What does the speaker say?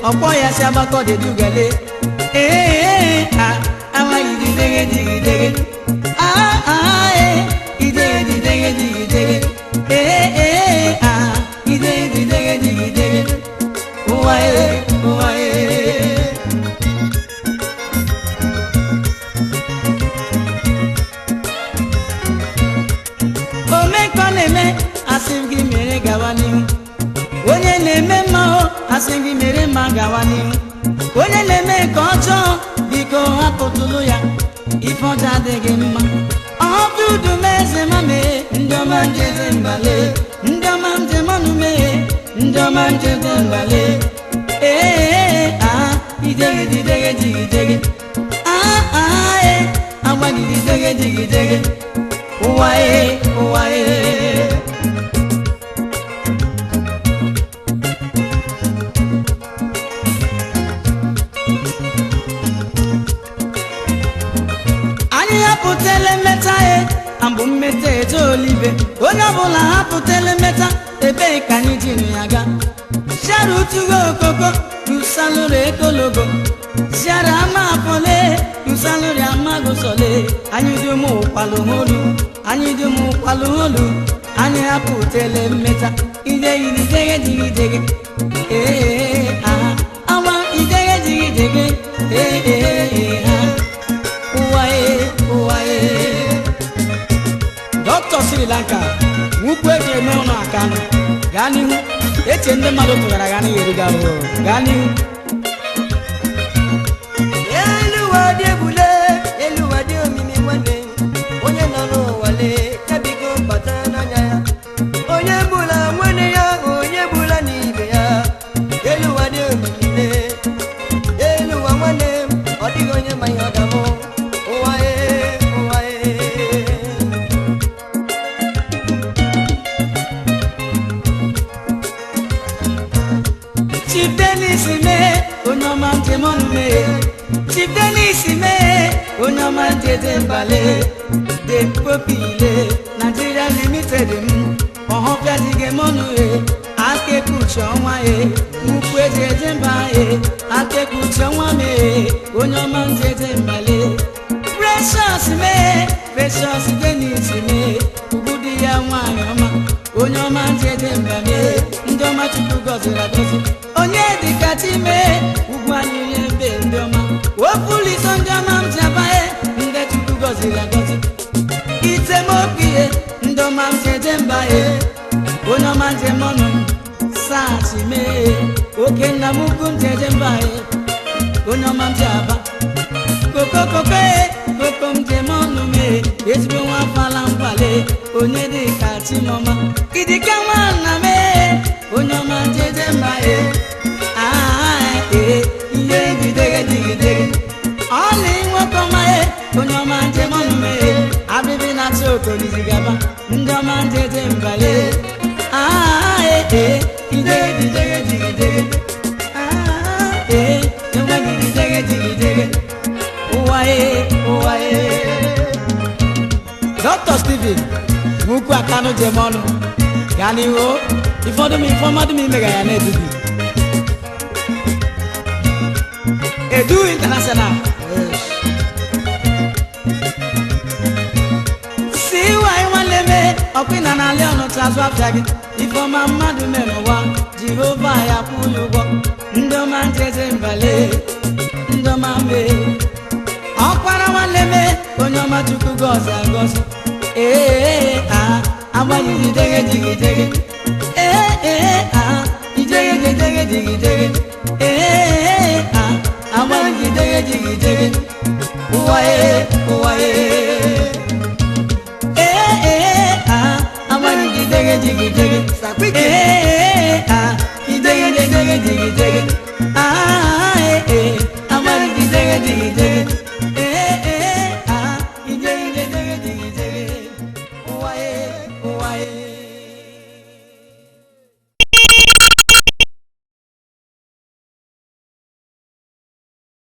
Ọ̀pọ̀ ya si agbakọ dị dugale ee a amaghị didege digidege a a e idege didege digidege ee ee a idege didege digidege ụwa e ụwa e. Omekọ na-eme asị gị mere gawa n'ihu, onye na-eme mma o asị gị mere mma gawa n'ihu, onye na-eme nke ọjọọ biko hapụtụlụ ya, ife ọjọọ adịghị mma. Ọhọpụ eze ma mee ndị ọma njede mbale, ndị ọma njem ọnụ mee ndị ọma njede mbale. Ee a idege didege jigidege a a e agbagididege jigidege ụwa e ụwa e. Hapụtele mmeta e ambụ mmeta eje olive, onye ọbụla hapụtele mmeta ebee ka anyị jiri ya ga. Shara utugo okoko rusalụrụ ekologo, shara ama afọle rusalụrụ amagụsọle. Anyị dum ụkwalụ holu, anyị dum ụkwalụ holu, anyị hapụtele mmeta idegidege jigidege ee aha awa idege jigidege ee ee ha. Dọkịta Sri Lanka nwukwu eji eme ụlọ aka nụ gaa n'ihu, eche ndị mmadụ tụgara gaa n'ihu eruga ahụ gaa n'ihu. Elu ụwa dị ebule, elu ụwa dị omimi nwanne, onye nọ n'ụwa lee ya biko kpatara n'anya ya, onye gbula nwanne ya, onye gbula n'ibe ya. Elu ụwa dị omimi lee, elu ụwa nwanne, ọ dịghị onye ma ihe ọ ga-amụ. Ụwa e, ụwa e. Chief Dennis mee onye ọma njem ọnụ mee, Chief Dennis mee onye ọma njede mbale de popile Nigeria Limited m ọhọpịa dịghị m ọnụ e aka ekpuchi ọnwa e nnukwu eji eje mba e aka ekpuchi ọnwa mee onye ọma njede mbale. Precious mee Precious Dennis mee ugwu di ya nwaanyị ọma onye ọma njede mba mee ndị ọma Chukwu gọziri agọzi. Onye dịka chi mee ugwu anyị ebe ndị ọma ofuliso ndị ọma m ji abaghị ndị Chukwu gọziri agọzi. Itemokwu ihe ndị ọma m ji eje mba e onye ọma njem ọnụ m sachi mee oke nna m ukwu m ji eje mba e onye ọma m ji aba kokokoko e koko m jem ọnụ mee ezigbo nwa afala nkwale onye dịka chimọma idike nwanna mee onye ọma jeje mba e aa ee ihe didege digidege ọlị nwoke ọma e onye ọma njem ọnụ mee abịbị na-achọ okolizigaba ndị ọma njeje mbale aa ee idege didege digidege aa ee enweghị didege digidege ụwa e ụwa e. Dr. Stephen Nwukwu Akanụ Jemọnụ gaa n'ihu ifọdụ m ifọmadụ m imega ya na-edubi Edu International. Si nwanyị nwanne mee ọkpịna na alị ọnụcha azụ afịa gị ifeọma mmadụ mee n'ụwa Jehova ya kwụ ya ụgwọ ndị ọma njeze mbale ndị ọma mee ọkwara nwanne mee onye ọma Chukwu gọzi agọzi ee a agbanyeghị ideghe jigideghe ee ee a ijeghe jideghe jigideghe ee a agbanyeghị ideghe jigideghe ụwa ee ụwa ee ee ee a agbanyeghị ideghe jigideghe ee a ideghe jideghe jigideghe a ee ee agbanyeghị ideghe jigideghe.